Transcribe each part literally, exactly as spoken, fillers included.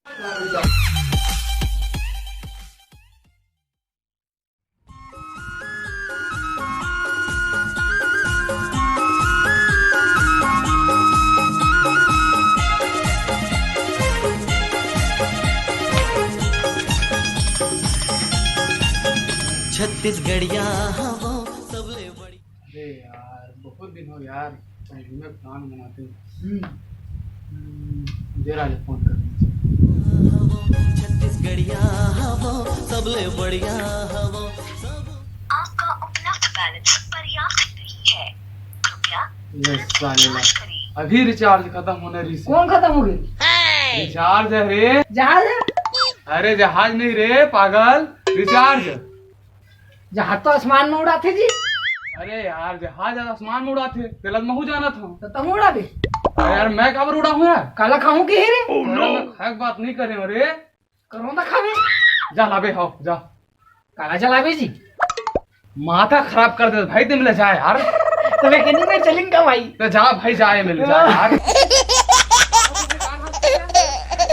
छत्तीसगढ़िया हवो सबले बढ़िया। अरे यार, बहुत दिन हो यार, कहीं घूमे प्लान बनाते हैं। हम्म। हम्म, दे राजा फोन कर। छत्तीसगढ़िया हवो सबले बढ़िया हवो। आपका उपलब्ध बैलेंस पर्याप्त नहीं है, कृपया ये साले ला। रिचार्ज करें। अभी रिचार्ज खत्म होने रही से। कौन खत्म हो गई? रिचार्ज है रे। जहाज है? अरे जहाज नहीं रे पागल, रिचार्ज। जहाज तो आसमान में उड़ाथे जी। अरे यार, जहाज आसमान में उड़ाथे, तेला महू जानत हूँ। तो तहूँ उड़ाबे? अरे यार, मैं काबर उड़ाहूँ यार? काला खाहूँ के ही रे? अरे, मैं खाए के बात नहीं करे हूँ रे। करो ना खाबे। जा लाबे हो, जा। काला चलाबे जी? माथा खराब कर दे भाई, तुम ले जा यार। तो मैं कहनी मैं चलिंगा भाई। तो जा भाई, जा, ये मिल जा यार।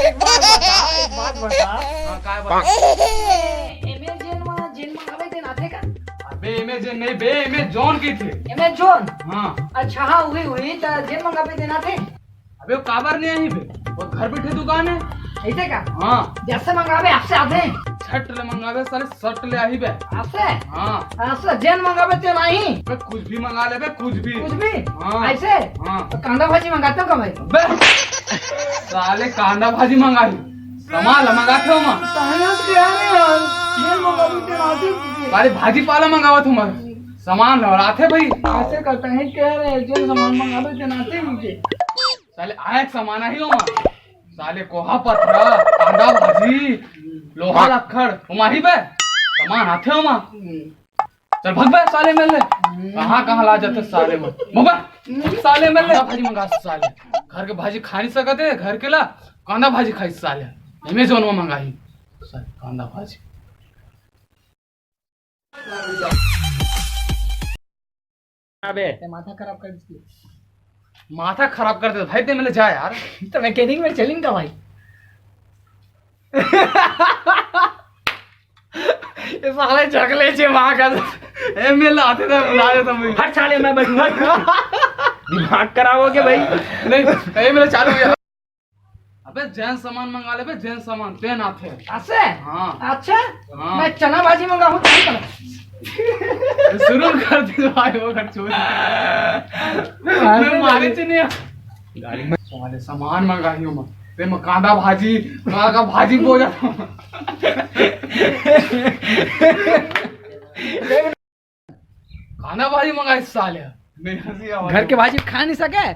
एक बात बता, एक बात बता। हाँ, काय बता? ए, एमे जेन मा, जेन मंगाबे तेन आथे का? अबे एमे जेन नहीं बे, एमे जॉन की थे। एमे जॉन? हाँ। अच्छा, हाँ, वही, वही, त जेन मंगाबे तेन आथे? अबे वो काबर नहीं आई बे? वो घर बैठे दुकान है। ऐसे का? हाँ। जैसे मंगाबे आपसे आथे। छट ले मंगाबे साले, सट ले आही बे। आपसे? हाँ। आपसे जेन मंगाबे तेन आही। बे कुछ भी मंगा ले बे, कुछ भी। कुछ भी? हाँ। ऐसे? हाँ। तो कांदा भाजी मंगाते हो का भाई? बे साले कांदा भाजी मंगाही। सामान ला मंगाथे हो माँ। कांदा तो यार है यार। जेन मंगाबे तेन आथे। साले भाजी पाला मंगावत हो माँ। सामान ला आथे भाई। ऐसे करता है क्या रे? जेन सामान मंगाबे तेन आथे मुझे। साले आए के सामान आही हो माँ। साले कोहा पथरा, कांदा भाजी, लोहा लक्कड़, ओमा ही बे। सामान आथे ओमा। चल भग बे साले मेर ले। कहाँ कहाँ ला जाथे साले मन। भग बे। साले मेर ले। कांदा भाजी मंगा साले। घर के भाजी खा नहीं सकत है, घर के ला। कांदा भाजी खाई साले। अमेजोन में मंगाही। साले कांदा भाजी। अबे। ते माथा खराब कर दिस। माथा खराब कर दे भाई, ते मेले जा यार। तो मैकेनिक में चलिंगा भाई। ये साले झगले छे वहां का। ए, मेले आते थे, बुला लेता मैं। हट साले, मैं बैठूंगा। दिमाग खराब हो गया भाई। नहीं, ए, मेले चालू हो गया। अबे जेन सामान मंगा लेबे, जेन सामान तेन आथे। ऐसे? हाँ। अच्छा। हाँ। मैं चना भाजी मंगाहूँ, तभी चना। शुरू कर दे भाई, वो कर चोरी। मैं मारे चने। गाड़ी में साले सामान मंगाही हूँ मैं। ते मैं कांदा भाजी, कांदा का भाजी बोल जाता हूँ। कांदा भाजी मंगाई साले। नहीं, हंसी आवाज घर के भाजी खा नहीं सके।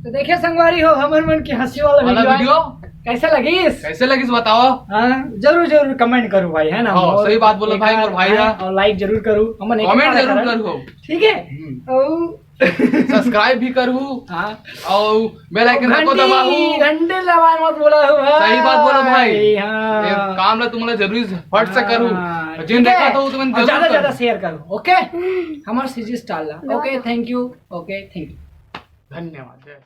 तो देखिए संगवारी हो, हमर मन की हंसी वाला वाला वीडियो। वीडियो। कैसे लगिस? कैसे लगिस बताओ। हाँ, जरूर, जरूर कमेंट करो भाई, है ना? हाँ, और सही बात बोला एक भाई, बार, और भाई हाँ, ना। और लाइक जरूर करो, हमन एक कमेंट बार जरूर करो। करो। ठीक है? हम्म। और सब्सक्राइब भी करू। हाँ। और बेल आइकन को घंटी, दबाओ। घंटी दबाए मत बोला हो भाई। सही बात बोला भाई। हाँ। ये काम ला तुमने जरूर फट से करू। हाँ, जिन ठीक है। देखा तो तुमने और जरूर ज्यादा, करू। ज्यादा शेयर करो, ओके? हमारे सीजी स्टार ला। Okay, thank you. Okay, thank you. धन्यवाद। जय।